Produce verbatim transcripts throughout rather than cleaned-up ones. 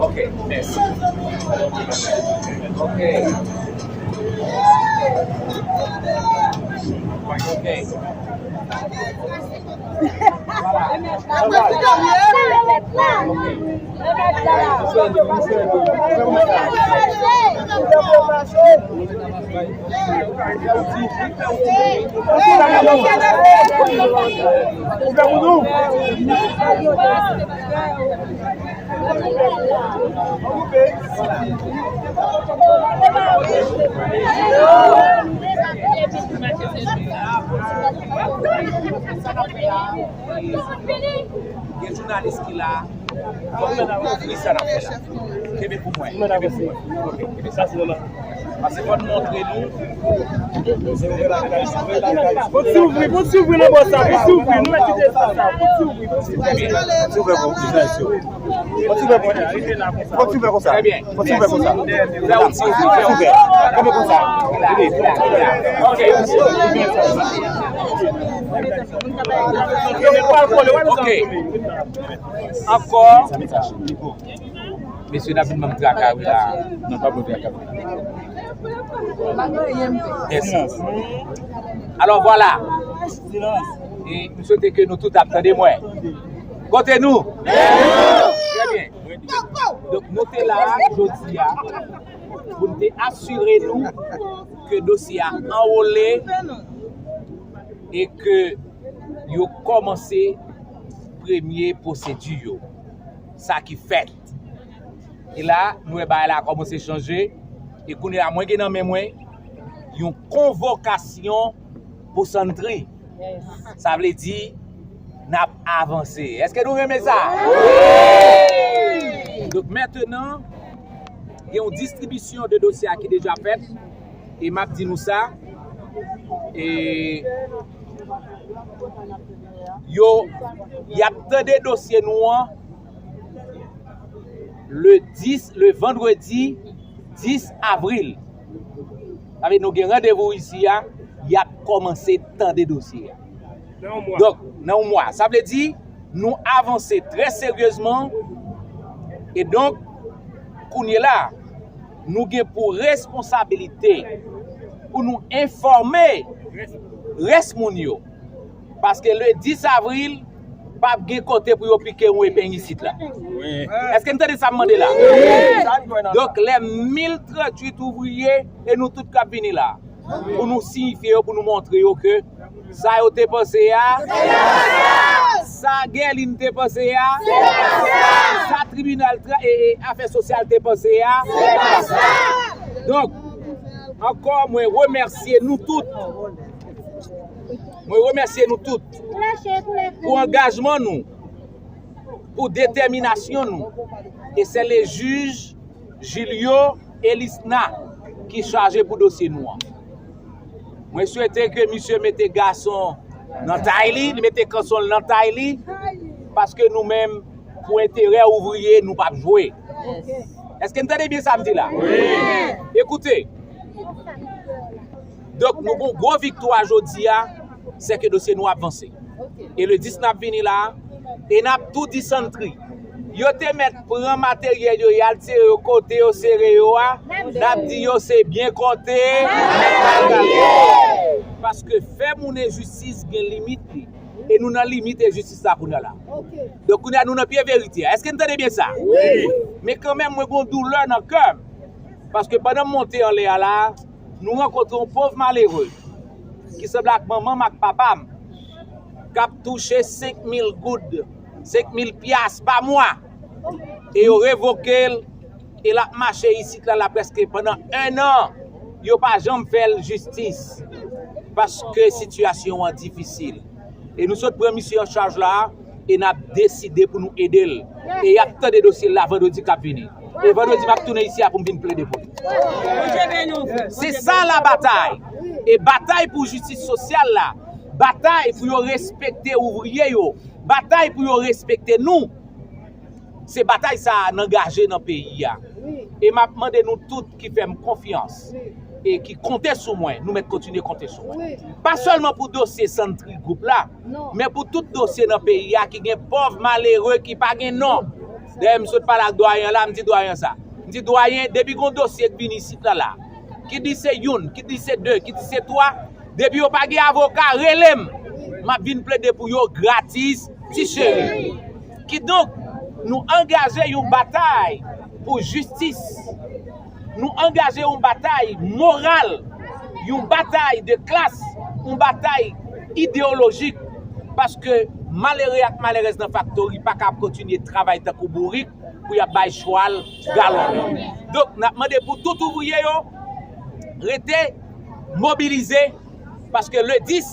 Ok, mèsi. Ok. Ok. Gen jounalis ki la. Fòk nou kouvri sa n ap fè la. Kenbe pou mwen. Kenbe pou mwen. Ok, kenbe sa. Pase fò n montre nou. Fò n ouvri, fò n ouvri nan bò sa, fò n ouvri, nou mèt kite espas sa, fò n ouvri, fò n ouvri. Fò n ouvri pou, fò n ouvri konsa. Fò n ouvri konsa. Fò n ouvri konsa. Fò n ouvri konsa. Ok. Ok. Ankò. Mesye, n ap vin ban m traka, wi, la. Non, pa bon traka. Yes. Alò, vwala. E m swete ke nou tout ap tande mwen. Kote nou? Trè byen. Donk, nou te la jodi a pou n te asire nou ke dosye a anwole e ke yo kòmanse premye pwosedi yo. Sa ki fèt. E la, nou wè bagay la kòmanse chanje. E kounye a, mwen gen nan men mwen yon konvokasyon pou Santri. Sa vle di, n ap avanse. Èske nou renmen sa? Donk, mentenan, gen yon distribisyon de dosye a ki deja fèt. E m ap di nou sa. E yo, y ap tande dosye nou an le dis, le vandredi dis avril. Sa vle di nou gen randevou isi a, y ap kòmanse tande dosye a. Nan yon mwa. Donk, nan yon mwa. Sa vle di, nou avanse trè seryezman. E donk, kounye la, nou gen pou responsabilite pou nou enfòme rès moun yo. Paske le dis avril, p ap gen kote pou yo pike yon epenn isit la. Wi. Èske n tande sa m mande la? Wi. Donk, lè mil tranntuit ouvriye e nou tout k ap vini la, pou nou siyifye yo, pou nou montre yo ke sa yo te panse a, sa Guerline te panse a, sa tribinal tra-, e, e, afè sosyal te panse a. Donk, ankò, mwen remèsye nou tout. Mwen remèsye nou tout pou angajman nou, pou detèminasyon nou. E se le jij Julio Elisna ki chaje pou dosye nou an. Mwen swete ke misye mete gason nan tay li, li mete kanson l nan tay li, paske nou menm, pou enterè ouvriye, nou p ap jwe. Èske n tande byen sa m di la? Wi. Ekoute, donk, nou gon gwo viktwa jodi a, se ke dosye nou ap vanse. E le dis n ap vini la, e n ap tou di Santri. Yo te mèt pran materyèl yo, y al tire yo kote yo sere yo a, n ap di yo se byen konte. Paske fè moun enjistis gen limit li. E nou nan limit enjistis la kounye a la. Donk, kounye a, nou nan pye verite a. Èske n tande byen sa? Wi. Men kanmenm, mwen gon doulè nan kè m. Paske pandan m monte anlè a la, nou rankontre yon pòv malere ki sanble ak manman m ak papa m, k ap touche senk mil goud, senk mil pyas pa mwa. E yo revoke l, e l ap mache isit la, la prèske pandan en an, yo pa janm fè l jistis, paske sitiyasyon an difisil. E nou sot pran misye an chaj la, e n ap deside pou nou ede l. E y ap tande dosye l la vandredi k ap vini. E vandredi, m ap tounen isi a pou m vin plede pou li. Se sa la batay. E batay pou jistis sosyal la, batay pou yo respekte ouvriye yo, batay pou yo respekte nou. Se batay sa a n angaje nan peyi a. E m ap mande nou tout ki fè m konfyans e ki konte sou mwen, nou mèt kontinye konte sou mwen. Pa sèlman pou dosye Santri Gwoup la, men pou tout dosye nan peyi a ki gen pòv malere ki pa gen non. Dayè, m sot pale ak dwayen an la, m di dwayen an sa. M di dwayen, depi gon dosye k vin isit la la, ki di se youn, ki di se de, ki di se twa, depi yo pa gen avoka, rele m. M ap vin plede pou yo gratis, ti cheri. Kidonk, nou angaje yon batay pou jistis. Nou angaje yon batay moral, yon batay de klas, yon batay ideyolojik. Paske malere ak malerèz nan faktori pa ka ap kontinye travay tankou bourik pou y ap bay chwal galon. Donk, n ap mande pou tout ouvriye yo rete mobilize, paske le dis,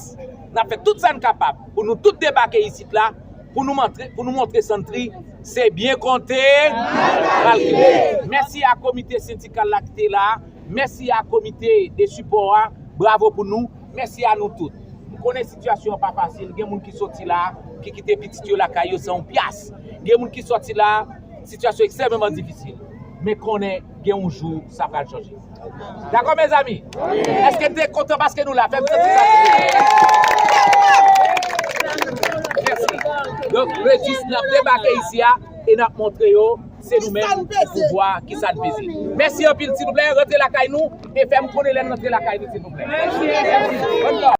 n ap fè tout sa n kapab pou nou tout debake isit la, pou nou montre, pou nou montre Santri se byen konte, kalkile. Mèsi a komite sendikal la ki te la, mèsi a komite de sipò a, bravo pou nou, mèsi a nou tout. M konnen sitiyasyon an pa fasil, gen moun ki soti la, ki kite pitit yo lakay yo san yon pyas. Gen moun ki soti la, sitiyasyon ekstrèmeman difisil. Men konnen gen yon jou sa pral chanje. Dakò, mezanmi? Èske n te kontan paske nou la? Fè m santi sa. Mèsi. Donk, le dis, n ap debake isi a e n ap montre yo se nou menm pouvwa ki sa n peze. Mèsi anpil, silvouplè, rantre lakay nou e fè m konnen lè n rantre lakay nou, silvouplè. Mèsi. One love.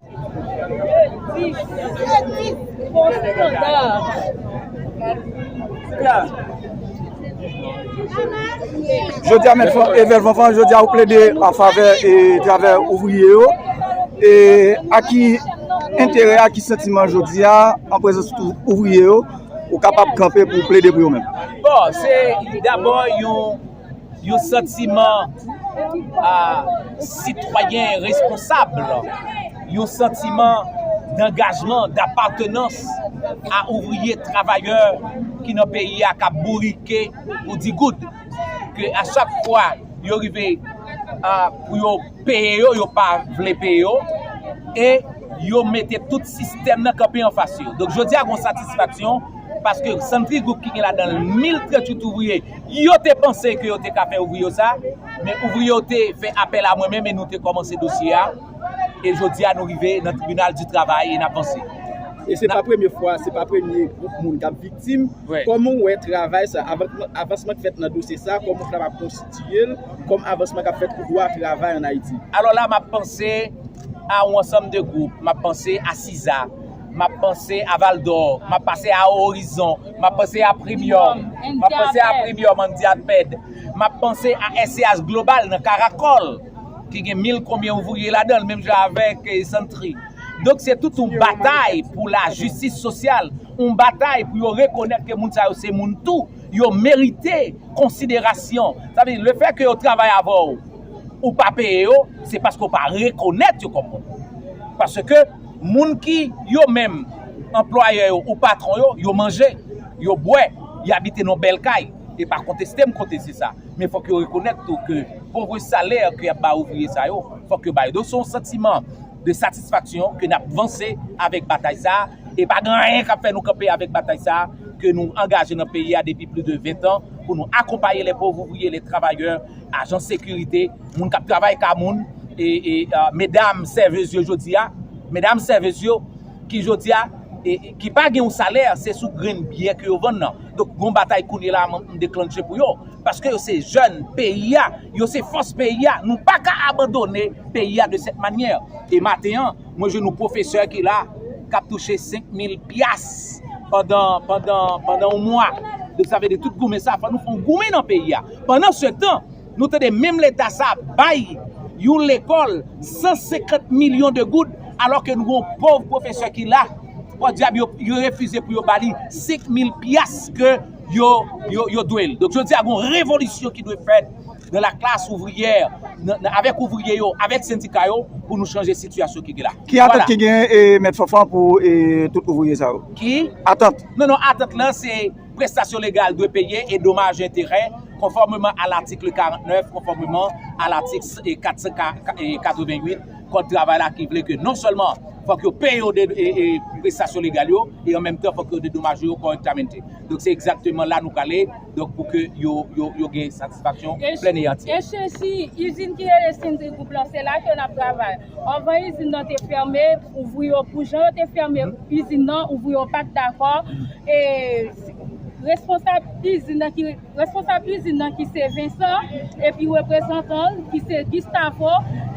Jodi a, Mèt Evel Fanfan, jodi a, ou plede an favè e travè ouvriye yo. E a ki enterè, a ki santiman jodi a, an prezans tout ouvriye yo, ou kapab kanpe pou plede pou yo menm? Bon, se dabò yon yon santiman a sitwayen responsab, yon santiman dangajman, dapatenans a ouvriye, travayè ki nan peyi a k ap bourike pou di goud. Ke a chak fwa yo rive a, pou yo peye yo, yo pa vle peye yo. E yo mete tout sistèm nan kanpe anfas yo. Donk, jodi a, gon satisfaksyon paske Santri Gwoup ki gen ladan l mil tranntuit ouvriye, yo te panse ke yo te ka fè ouvriye yo sa, men ouvriye yo te fè apèl a mwen menm e nou te kòmanse dosye a. E jodi a, nou rive nan tribinal di travay e n ap vanse. E se pa premye fwa, se pa premye gwoup moun k ap viktim. Kòman w wè travay sa, avansman k fèt nan dosye sa, kòman w kapab konstitiye l kòm avansman k ap fèt pou dwa travay ann Ayiti? Alò la, m ap panse a yon ansanm de gwoup. M ap panse a Siza, m ap panse a Valdor, m ap panse a Horizon, m ap panse a Premium, m ap panse a Premium Andyaped, m ap panse a S C H Global nan Karakòl, ki gen mil konbyen ouvriye ladan l, menm jan avèk Santri. Donk, se tout yon batay pou lajistis sosyal, yon batay pou yo rekonèt ke moun sa yo se moun tou, yo merite konsiderasyon. Sa vle di, lefètke yo travay avè w, ou pa peye yo, se paske w pa rekonèt yo kòm moun. Paske moun ki yo menm, anplwayè yo ou patwon yo, yo manje, yo bwè, y abite nan bèl kay. E pa konteste m konteste sa. Men fòk yo rekonèt tou ke pòv salè ke y ap ba ouvriye sa yo, fòk yo ba yo. Donk, se yon santiman de satisfaksyon ke n ap vanse avèk batay sa a. E pa gen anyen k ap fè nou kanpe avèk batay sa a, ke nou angaje nan peyi a depi plis de ven tan pou nou akonpaye les pauvres ouvriers, les travailleurs, ajan sekirite, moun k ap travay ka moun, e, e, medam sèvez yo jodi a, medam sèvez yo ki jodi a, e, ki pa gen yon salè, se sou grenn byè ke yo vann nan. Donk, gon batay kounye la m deklanche pou yo. Paske yo se jèn peyi a, yo se fòs peyi a. Nou pa ka abandone peyi a de sèt manyè. E maten an, mwen jwenn yon pwofesè ki la, k ap touche senk mil pyas pandan, pandan, pandan yon mwa. Donk, sa vle di tout goumen sa, fò nou fè yon goumen nan peyi a. Pandan se tan, nou tande menm Leta sa bay yon lekòl san senkant milyon de goud, alò ke nou gen yon pòv pwofesè ki la, pòdyab, yo, yo refize pou yo ba li senk mil pyas ke yo, yo, yo dwe l. Donk, jodi a, gen yon revolisyon ki dwe fèt nan laklas ouvriyè, nan, nan, avèk ouvriye yo, avèk sendika yo, pou nou chanje sitiyasyon ki gen la. Ki atant ki gen, e, Mèt Fanfan, pou, e, tout ouvriye sa yo? Ki? Atant. Non, non, atant lan, se prestasyon legal dwe peye e domaj enterè, konfòmeman a latik karant nèf, konfòmeman a latik kat san katreven uit Kòd travay la ki vle ke non sèlman fòk yo peye yo de, e, e, prestasyon legal yo, e an menm tan, fòk yo dedomaje yo kòrèktamente. Donk, se egzakteman la nou prale, donk, pou ke yo, yo, yo gen satisfaksyon plèn e antye. E sesi, izin ki rele Sindri Group lan, se la ke n ap travay. Anvan izin nan te fèmen, ouvriye yo, pou jan yo te fèmen izin nan, ouvriye yo pa t dakò. E responsab izin nan ki, responsab izin nan ki se Vincent, epi reprezantan l ki se Gustavo.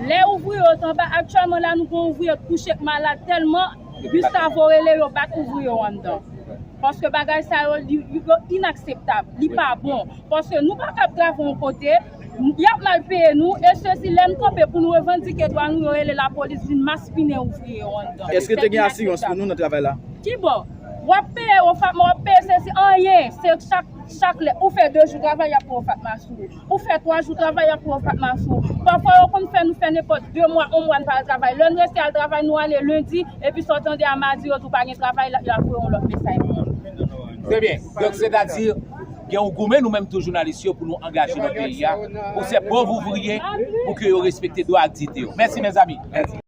Lè ouvriye yo t anba, aktyèlman la nou gen ouvriye k kouche k malad tèlman Gustavo rele yo bat ouvriye yo anndan. Paske bagay sa yo, li, li, yo inakseptab, li pa bon. Paske nou pa kab travay yon kote, y ap mal peye nou, e sesi lè n kanpe pou nou revandike dwa nou, yo rele lapolis vin maspinen ouvriye yo anndan. Èske te gen asirans pou nou nan travay la? Ki bò? W ap peye OFATMA, w ap peye sesi, anyen. Se chak, chak lè, ou fè de jou travay, y ap pran OFATMA sou ou. Ou fè twa jou travay, y ap pran OFATMA sou ou. Pafwa, yo konn fè nou fè nenpòt de mwa, yon mwa, n pa al travay. Lè n resi al travay, nou ale lendi, epi sa w tande a madi, yo di w pa gen travay, y ap voye yon lòt mesaj pou ou. Trè byen. Donk, sètadi, gen yon goumen, nou menm tou jounalis yo, pou nou angaje nan peyi a, pou se pòv ouvriye, pou ke yo respekte dwa ak diyite yo. Mèsi, mezanmi. Mèsi.